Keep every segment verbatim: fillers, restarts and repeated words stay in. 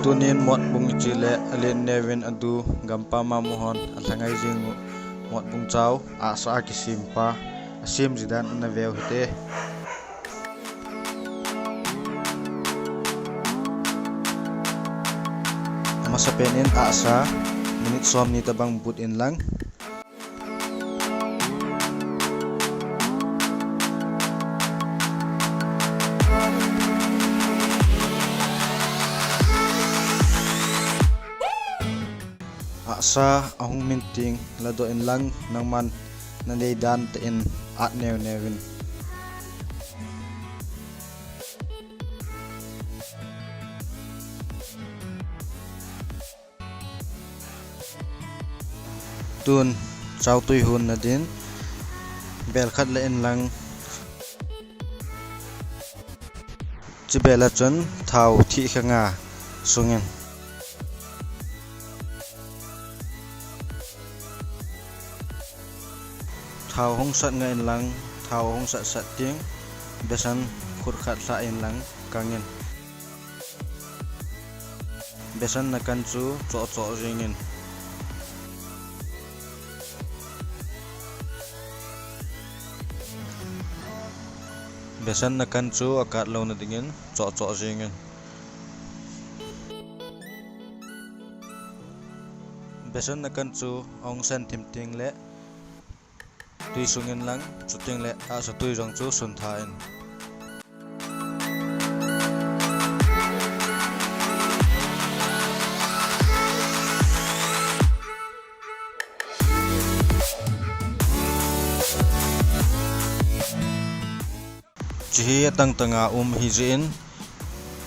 Tunin motbung ichi le alen neuvin adu gampam a mu hon alhangai jing u motbung chao ahsa a kisempa asem jidan ana veu hite. Amasapen in ahsa minute somni tabang but inlang. Ahsa ahung min teng ladoh inlang nangman nadei dan tah in at neu neuvin. Tun chaotui hon nadin bel khat la inlang. Chubel a chun thao thih kha nga sungin. Thao hung sat nga inlang, thao hung sat sat teng, besan khut khat lha inlang kangin. Besan nakan chu choh choh jingin. Besan nakan chu akat louna dingin choh choh jingin. Besan nakan chu ahung sen thim teng le tui sungin lang, chuteng le ahsa tui jong chu sun tha in. Chihi atang tanga um hijeh in,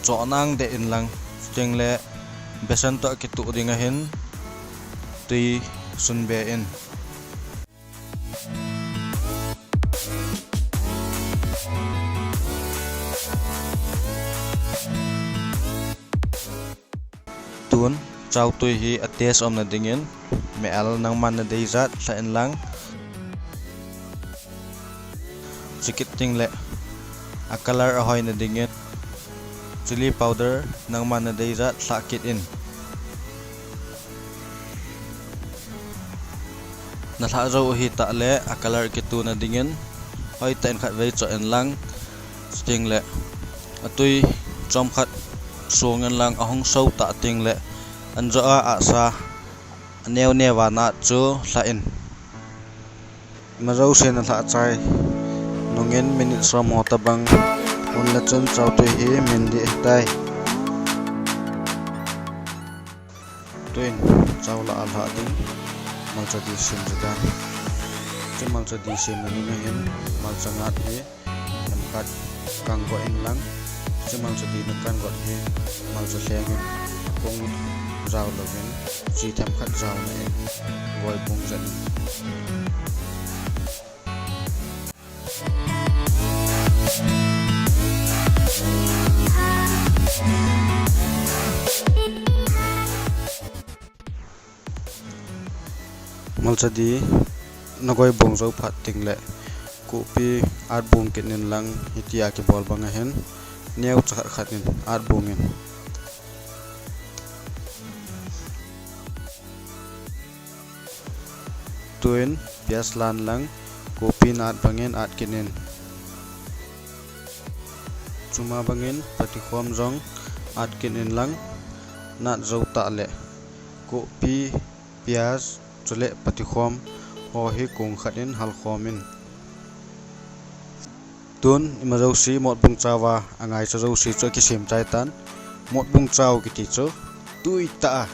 choh nang deh inlang, chuteng le besan toh kituh ding ahin, tui sun be in. Tun chaotui hi a taste umna dingin, mel nangman nadei jat lha inlang. Chukit teng le a color ahoina dingin, chilli powder nangman nadei jat lha kit in. Nalha jou ahitah le a color kituna dingin hoitah in khatvei choh inlang, chuteng le atui chomkhat song inlang, ahung so tah teng le anjoh a ahsa aneo neo a nat chu lha in. Ima jouse nalhah chai nungin minute som ho tabang hun le chun chaotui hi min dih ahitai. Tuin chao lah a lhah ding malcha di sem jidan. Chu malcha di semna ding ahin malcha ngat hi themkhat kang go inlang. Chu malcha di nakan got hi malcha lheng in akung jao louvin chi themkhat jaona in voi bung jan in. Malcha di nagoi bung jou phat teng le kopi at bung kit inlang, hitia kibol bang ahin neo chakhat khat in at bung in. Tuin pias lan lang, kopi nat bangin at kit in. Chuma bangin patikhom jong at kit inlang, nat jou tah le kopi, pias, chule patikhom ho hi kong khat in halkhom in. Tun ima jouse motbung chao a angaicha jouse chu akisem chai tan. Motbung chao kiti chu tui tah a